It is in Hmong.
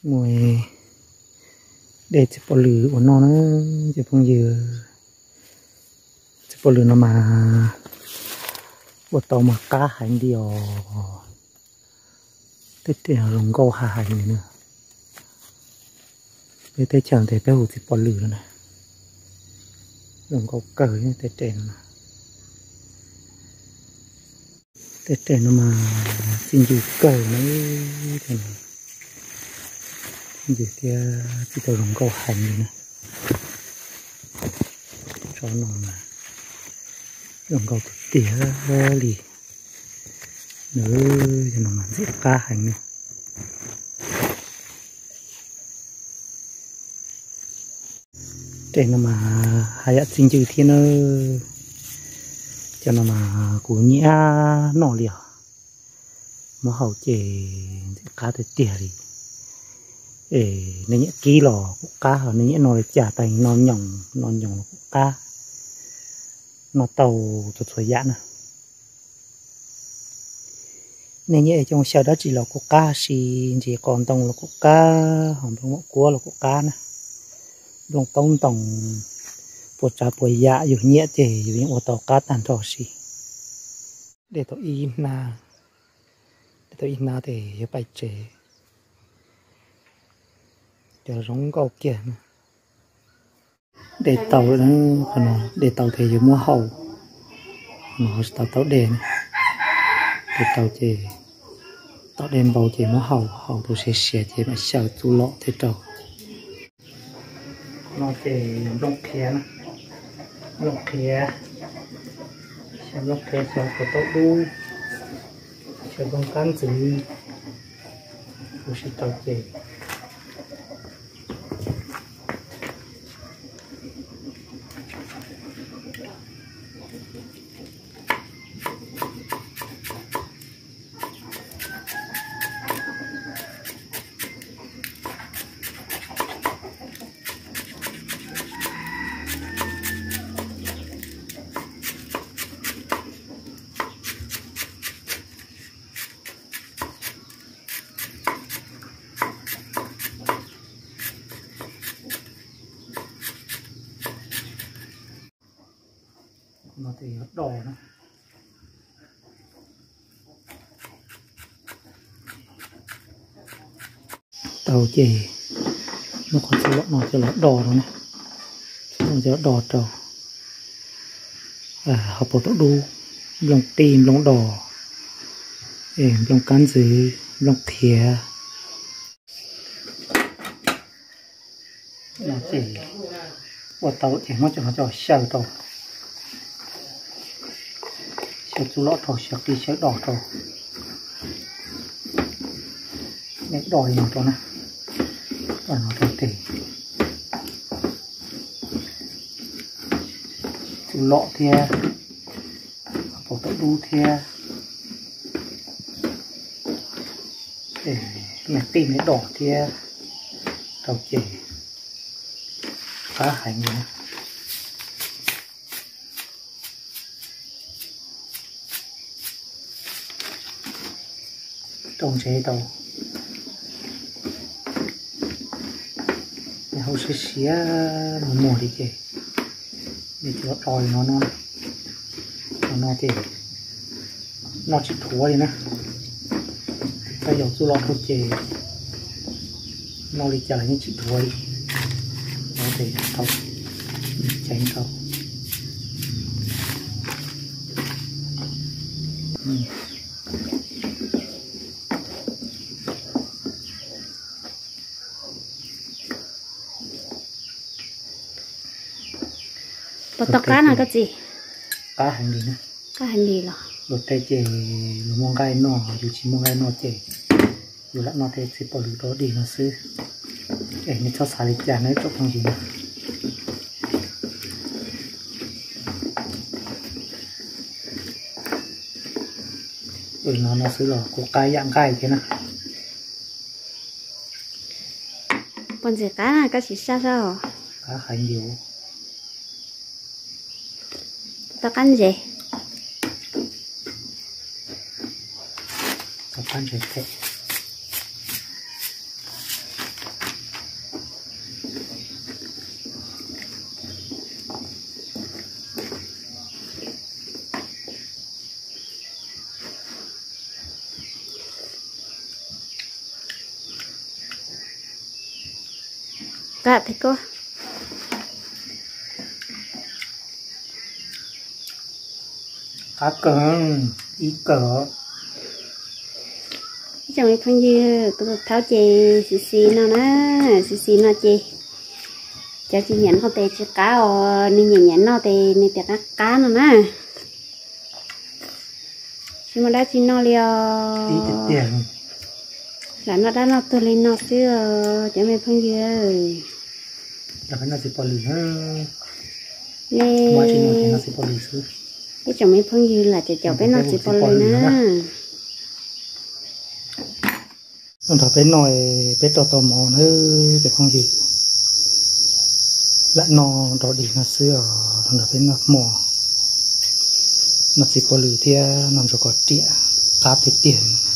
Muaj dej txiv pov lwm ua noj na cov phooj ywg. Txiv pov lwm no mas ua tau mas qab heev li os. Tej dej zoo nkauj haj heev li na. Peb teb chaws ntawd peb hu txiv pov lwm no na. Zoo nkauj kawg tej dej no. Tej dej no mas txi ncw kawg na. Txi ncw thiab txi tau zoo nkauj heev li na. Tsob no mas zoo nkauj tiag tiag li. Nws, cov no mas ntxim qab heev na. Tej no mas haj yam txi ncw thiab na. Cov no mas kuv nyiam noj li os. Muab hau ces ntxim qab tiag tiag li. Es nej nyiam kib los kuj qab, ho nej nyiam noj li cas, tais no nyoos, no nyoos los kuj qab. Noj tau txhua txhua yam na. Nej nyiam coj xyaw dab tsi los kuj qab, si ntsis qos ntoo los kuj qab, ho nplooj maum kuab los kuj qab na. Nplooj taub ntoos, puas tsav puas yam yus nyiam ces yus yeej ua tau qab tag nrho si. Dej tau ib hnab, dej tau ib hnab ces yuav pais tsev. Cov zoo nkauj kiag. Dej tau, qhov no dej tau ces yuav muab hau. Qhov no ho tsis tau tau dej na. Dej tau ces tau dej npau ces muab hau, hau rau siav siav ces mam xyaw txuj lom thiab rau. No ces nplooj qhiav na, nplooj qhiav, xyaw nplooj qhiav, xyaw puas tau dub, xyaw nplooj kab ntxwv, ua si tau ces no ces yuav do na. Tau ces muab qhov txuj lom no coj los do rau na, coj los do rau ho puas tau dub, nplooj qij, nplooj dos, nplooj kab ntxwv, nplooj qhiav. No ces ua tau ces muab cov no coj xyaw rau, xyaw txuj lom rau, xyaw qij xyaw dos rau. Nej do li no rau na, do no rau ces txuj lom thiab, puas tau dub thiab, me qij me dos thiab rau ces qab heev li. Rau ntsev tau, hau siav siav muag muag li ces nej coj do li no, no ces noj tsis dhuav li na. Tau yaum txuj lom rau ces noj li cas los yeej tsis dhuav li. No ces tau ceev rau. Puas tau qab no koj txiv? Qab heev li na. Qab heev li los? Luag tej ces luag muaj nqaij noj, yus tsis muaj nqaij noj ces yus lam noj tej txiv pov lwm dog dig no xwb. Es nej txhob xav li cas nawb tsoom phooj ywg na. Ua li no no xwb los kuj qab yam nqaij thiab na. Puas ntxim qab na koj sim sab sab os? Qab heev li. Tau qab ntses. Tau qab ntses thiab. Qab thiab koj. Qab kawg, ib kawg. Ib tsoom me phooj ywg, kuv tus thaub ces xis xis no na, xis xis no ces cov tsis nyiam noj tes tsis qab os, nws nyiam nyiam noj tes nws tias qab qab no na. Tsis muaj dab tsi noj li os. Lam noj dab noj tuag li no xwb os cov me phooj ywg. Nej, ib tsoom me phooj ywg lam caum caum peb noj txiv pov lws na. Nrog peb noj, peb rau tau mov na cov phooj ywg. Lam noj nrog dig no xwb os, nrog peb noj hmo, noj txiv pov lws thiab noj ntsuag kos riam, qab tiag tiag.